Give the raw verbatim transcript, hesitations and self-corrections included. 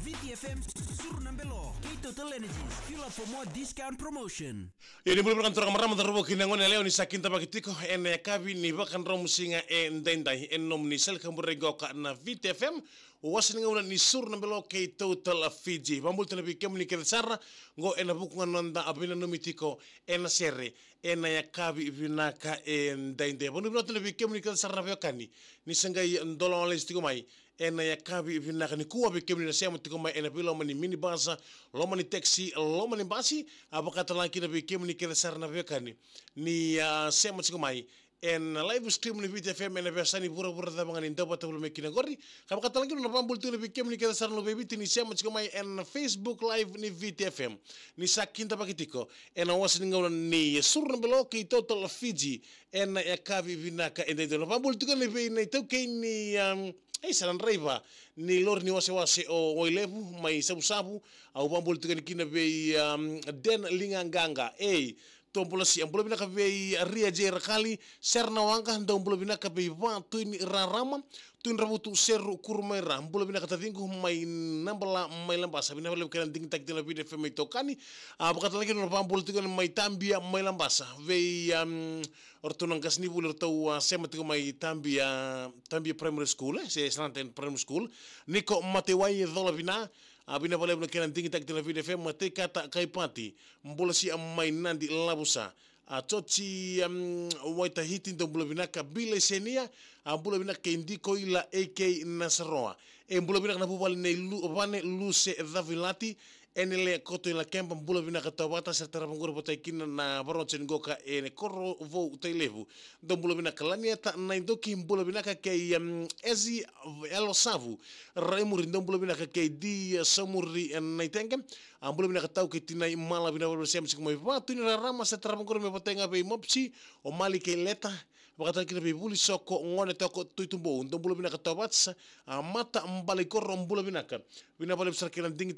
Viti F M, Suru na Belo, kei Total Energies, fuel up for more discount promotion. Ia ni bula vinaka na turaga, marama, cauravou kei na gone yalewa, ni sa kidavaki tiko ena yakavi ni Vakaraubusiga edaidai ena nomuni sala ka bure qo ka na Viti F M, wase ni gauna ni Suru na Belo kei Total Fiji. Vakabula tale vei kemuni kece sara qo ena vuku ga ni noda a veinanumi tiko ena sere ena yakavi vinaka edaidai. Vakabula vinaka tale vei kemuni kece sara na veiwekani ni sa qai dolava lesu tiko mai ena yakavi vinaka nikua, vei kemuni na sema tiko mai ena veiloma ni minibus, loma ni taxi, loma ni basi, a vaka tale ga kina vei kemuni kece sara na veiwekani ni a sema tiko mai ena live stream ni Viti F M ena veiyasani vuravura cava ga ni dau vata voli mai kina qori. Ka vaka tale ga kina na vakabula tiko vei kemuni kece sara na luve i Viti ni sema tiko mai ena Facebook Live ni Viti F M, ni sa kidavaki tiko ena wase ni gauna ni Suru na Belo kei Total Fiji ena yakavi vinaka edaidai. Na vakabula tiko vei na itaukei ni, um, ei, sa na draiva ni lori ni wasewase o Wailevu mai Savusavu. Au vakabula tiko kina vei, um, Den Ligaqaqa. Ei, dou bula sia, bula vinaka vei Ria J Rakali, Sera na Waqa, dou bula vinaka vei Vatuini Rarama, Tui Dravutu Seru Kurumaira, bula vinaka taciqu mai Nabala mai Labasa, vinaka vakalevu kei na digitaki tiko na Viti F M mai Tokani. A vaka tale ga kina na vakabula tiko mai Tabia mai Labasa vei, um, o ratou na qasenivuli, o ratou a sema tiko mai Tabia, Tabia Primary School, e, se Sanatani Primary School. Niko Matewai, cola vina, a vinaka vakalevu na kena digitaki tiko na Viti F M. Matekata Kaipati, bula sia mai Nadi Lavusa. A Toti, um, Waitahiti, dou bula vinaka. Bila Isenia, a bula vinaka kei Dikoila A K Nasaroa. E bula vinaka na vuvale nei Lu, Vane Luse Cavilati, Enele Koto i Lakeba, bula vinaka Tawata, Sera Taravagure, vata kina na Varoja ni Qoka e Korovou Tailevu. Dou bula vinaka. Lanieta Naidoki, bula vinaka kei, um, Ezi Yalosavu. Raimuri, dou bula vinaka kei Di Samuri, e, Naitege. A bula vinaka tau kei Tinai Mala, vinaka vakalevu sema tiko mai Vatuini Rarama, Sera Taravagure, me vata ga vei Mopsi, o Mali kei Leta, vaka tale kina vei Vuli Soko, Gone Toko, Tui Tubou, dou bula vinaka Tawata, a Mata Balaikoro, bula vinaka. Vinaka vakalevu sara kei na digitaki